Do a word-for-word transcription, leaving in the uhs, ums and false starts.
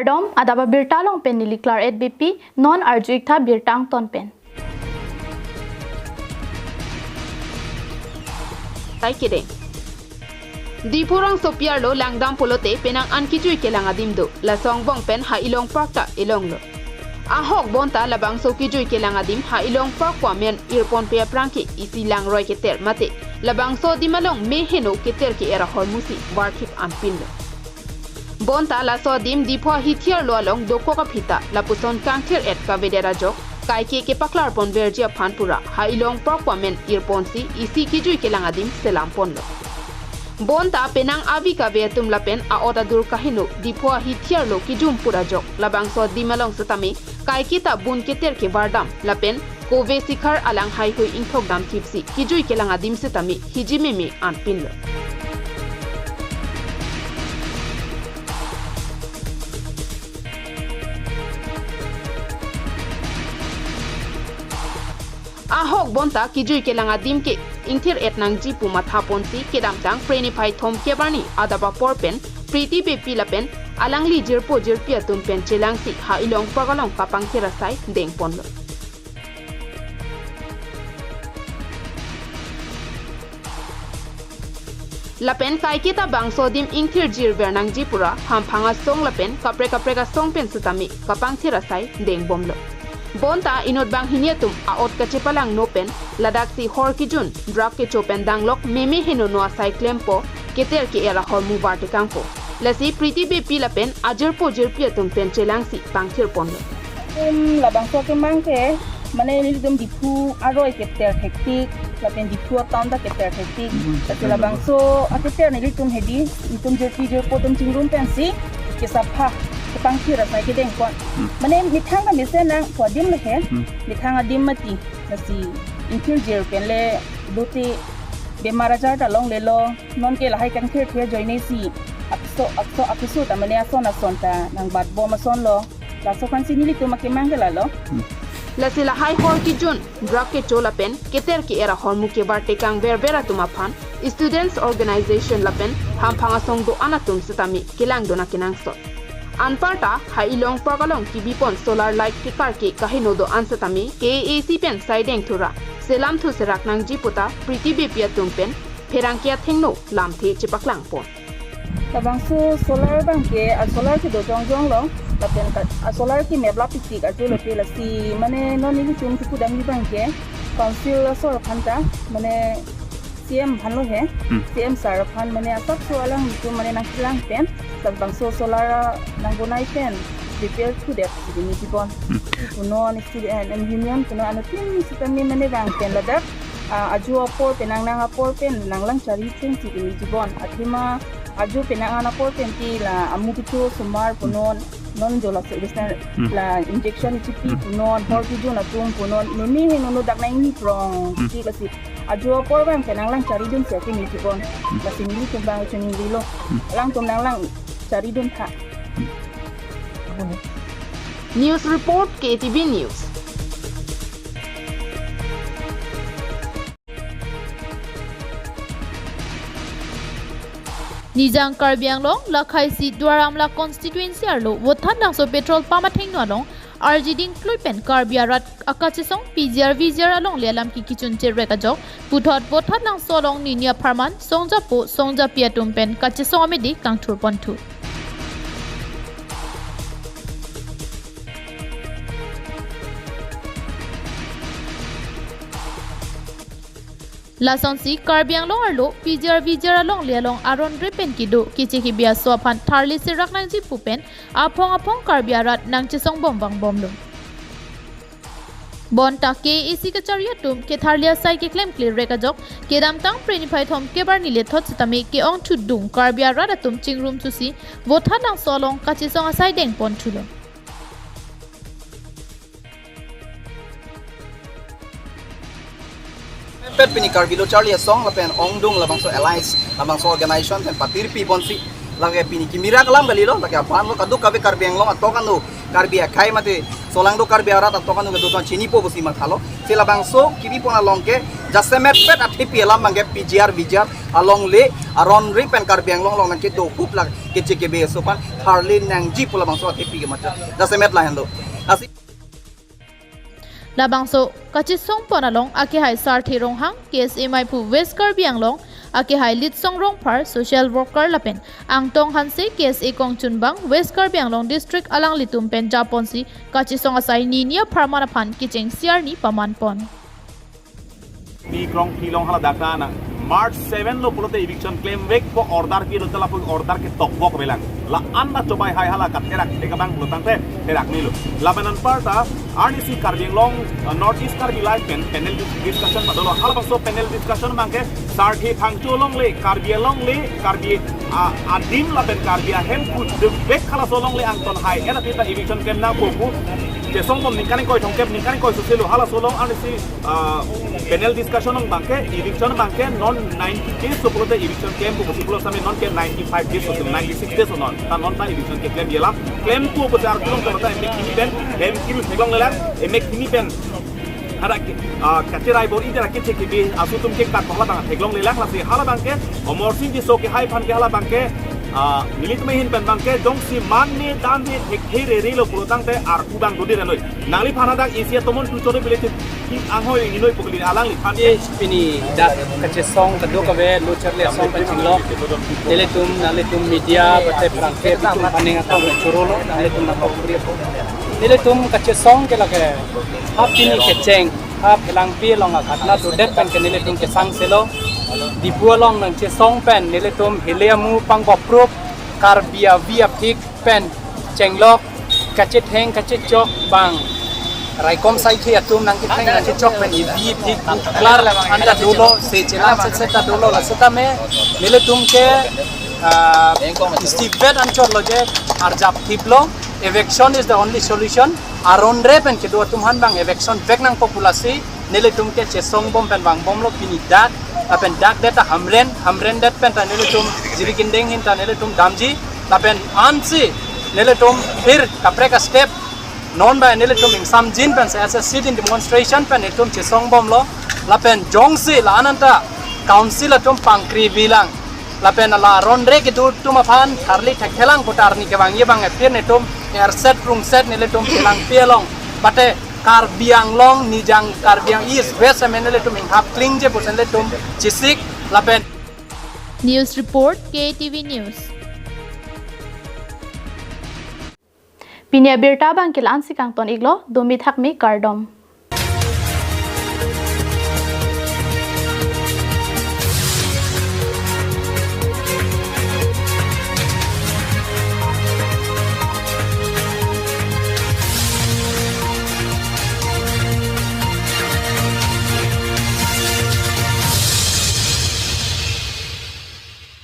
Dom adap abirta along pen neli Claret Beypi, non arju-ik tha birta angton pen. Sai kedeng. Diphu rongsopi arlo langdam pulote penang an kejui kelang adim do. Laso angbong pen Ha-i-long Park ta elonglo. Ahok bonta labangso kejui kelang adim Ha-i-long Park pu amen irponpe aphrang ke isi langroi keter mate labangso adim along me heno keter ke-er ahormu si varthip anpinlo. Bonta laso adim Diphu ahithi arlo along dokok aphi ta lapuson kangthir-et kavedet ajok kaike kepaklar ponverji aphan pura Ha-i-long Park pu amen irponsi isi kejui kelang adim selam ponlo. Bonta penang avi kave atum lapen a-ot adur kaheno Diphu ahithi arlo kejum pura ajok labangso adim along setame kaike ta bun keter kevardam lapen kove sikhar alang heihui ingthok damthipsi kejui kelang adim setame hiji meme anpinlo. Ahok bonta kejui kelang adim ke ingthir-et nangji pu matha ponsi kedamtang Phre niphai thomkep arni adap apor pen Pretty Beypi lapen alangli jirpo jirpi atum pen chelangsi Ha-i-long Park along kapangthir asai dengponlo. Lapen kaike ta bangso adim ingthir jirver nangji pura hamphang asong lapen kaprek kaprek asong pen setame kapangthir asai dengbomlo. Bonta inut banghini atum a-ot kachepalangno pen ladaksi hor kejun, drug kecho pen danglok meme henono asai klempo, keter ke-er ahormu vartekangpo. Lasi Pretty Beypi lapen ajirpo jirpi atum pen chelangsi pangthir ponlo. Tum labangso kemang ke, mane nelitum Diphu aroi keter hektik, lapen Diphu atown ta keter hektik. Hmm, lasi labangso aketer nelitum hedi, itum jirpi jirpo atum chingrum pensi kesapha, kepangthir asai kedengpon. Hmm. Mane methang ta mesen nang pu adim le he, Hmm. methang adim mati, lasi ingthir jir pen le dote bemar ajar ta longlelo, non ke lahai kangthirthe ajoine si, akso, akso, akso ta mane ason ason ta nangbatbom asonlo. Laso aphansi nelitum akemang ke lalo. Hmm. Lasi lahai hor kejun, drug kecho lapen keter ke-er ahormu kevartekang verver atum aphan Students Organization lapen hamphang asong do-an atum setame kelangdun akenangsot. Anparta Ha-i-long Park along kebipon solar light kekarke kaheno do-an setame K A A C pen sai dengthura selamthu serak nangji puta Pretty Beypi atum pen pherangke athengno lamthe chepaklangpon. Labangso solar abang ke, a solar kedo jongjong lo, lapen ka, a solar ke map lap tiktik ajo lote lasi, mane non nelitum kepudamji abang ke, council asor aphan ta, mane C M aphan lo he, Hmm. C M sir aphan, mane asapso alanglitum, mane nangkelang pen, labangso solar nangbonai pen, repair thudet si neli chibon. Hmm. Punon student union, punon anuttin sitame mane bang pen ladak, ah, ajo apor pen nang nang apor pen nanglang chari pen si neli chibon. Athema ajo penang an apor pen ti la amu kecho osomar punon, non jo la se-, Hmm. la injection ichipi Hmm. punon, hor kejun atum punon, meme henono dak nang ingni prong Hmm. ti lasi. Ajo apor abang penang lang charidun si ake neli chibon. Hmm. Lasi nelitum abang choningri lo. Hmm. Alangtum nanglang charidun tha. Hmm. News report, K T V News. Nijang Karbi Anglong, lakhai si Duar Amla constituency arlo Vothatlangso petrol pump athengno along arjiding klui pen Karbi arat akachesong P G R V G R alongle alam ke kechun cherek ajok puthot Vothatlangso along nini apharman songjapo songjapi atum pen kachesong amede kangthur ponthu. Lasonsi Karbi Anglong arlo P G R V G R alongle along aron re pen kedo keche kebi aso aphan tharli serak nangji pu pen aphong aphong Karbi arat nangchesong bom vangbomlo. Bonta K A A C kachari atum ketharli asai keklem klerek ajok kedamtang Phre niphai thomkep arni lethot sitame ke-ong thudung Karbi arat atum chingrum thusi Vothatlangso along kachesong asai dengponthulo. Pet pini Karbi Lo Charli Asong lapen ongdung labangso alliance, labangso organization pen patirpi ponsi lake pini kimirak alam kalilo, lake aphan lo kadokave Karbi Anglong atok anu, Karbi akhei mate solangdo Karbi arat atok anu kedo ton chinipo pusi mathalo. Si labangso kibipon along ke Jasemet pet athepi alam abangke P G R, V G R alongle aron ri pen Karbi Anglong along nangkedo hup la keche kebe aso aphan tharli nangji pu labangso athepi kemachot. Jasemet lahenlo. Lasi Labangso kachesong pon along akehai Sarthe Ronghang, K S A maiphu West Karbi Anglong, akehai Litsong Rongphar, social worker lapen Angtong Hanse, K S A kongchunbang, West Karbi Anglong District alanglitum pen japonsi kachesong asai nini apharman aphan kechengsi arni paman pon. Ni krong kilong hala data na March seven lo pulote eviction klemvekpo order pilo, tela pu order ketok bok velang. La-an ta chobai hai hala katherak thek abang pulo tangte therak nilo. Lapen anparta arnisi Karbi Anglong, uh, North East Karbi Live pen panel dis-, discussion padolo. Halabangso panel discussion abangke Sarthe Phangcho alongle, Karbi alongle, Karbi, uh, adim lapen Karbi ahem pu debek halaso alongle angton hai. Ena pita eviction klem nangpo pu. Chesong bom ningkan ingkoi thomkep, ningkan ingkoi soselo halaso along arnisi, uh, panel discussion along abangke, eviction abangke non ninety days lo pulote eviction klempo pusi pulo same nonke ninety-five days lo, ninety-six days lo non. Ta non ta eviction keklem yelam. Klempo pusi arjulong ta emek kimi pen, em kimi theklong lelang, emek kimi pen. Hadak ke, ah, kacherai bor-i dera keche kebe aso atum ke kat halabang theklong lelang, lasi halabangke Amarsing Tisso kehai aphan ke halabangke, ah, nelitum ahin pen abangke jongsi mane damde thekthe rere lo pulo tangte arpu abang dodi renoi. Nangliphan hadak isi atomon tu chore bile che ki anghoi inoi pukli alangliphan. Ye pini dak kachesong kadokave lo charli asong kachinglo. Nelitum, nanglitum media, bate prangke, bitum paning atong chorolo, nanglitum nangkok puri. Nelitum kachesong ke lake ha pini kecheng, ha Phelangpi along aghatna dodet pen ke nelitum kesangselo. Diphu along nangchesong pen nelitum hile amu pangbopruk Karbi avi aphik pen chenglok, kachetheng kachechok abang raikom saikhi atum nangketheng nangkechok pen ivi iphik klar anta dolo, se chelang setset ta dolo, la setame nelitum ke, ah, istivet anchot lo je arjap thiplo, eviction is the only solution. Aron re pen kedo atum aphan abang eviction vek nangpo pu lasi nelitum ke chesong bom pen vangbomlo pini dak, lapen dak det ta hamren, hamren det pen ta nelitum Jirikindeng ahin ta nelitum damji, lapen ansi nelitum phir kaprek a-step non bai nelitum ingsamjin pen se as a sit-in demonstration pen nelitum chesong bomlo, lapen jongsi la-an anta council atum pangkri bilang, lapen la aron re kedo atum aphan tharli thekthelang pu ta arni kevangji abang aphi nelitum erset rungset nelitum Phelangpi along, bate Karbi Anglong nijang Karbi Ang East West amen nelitum inghap klingje pusi nelitum chesik lapen. News report, K T V News. Pini abirta abangke la-ansi kangton iklo, dumi thakmi kardom.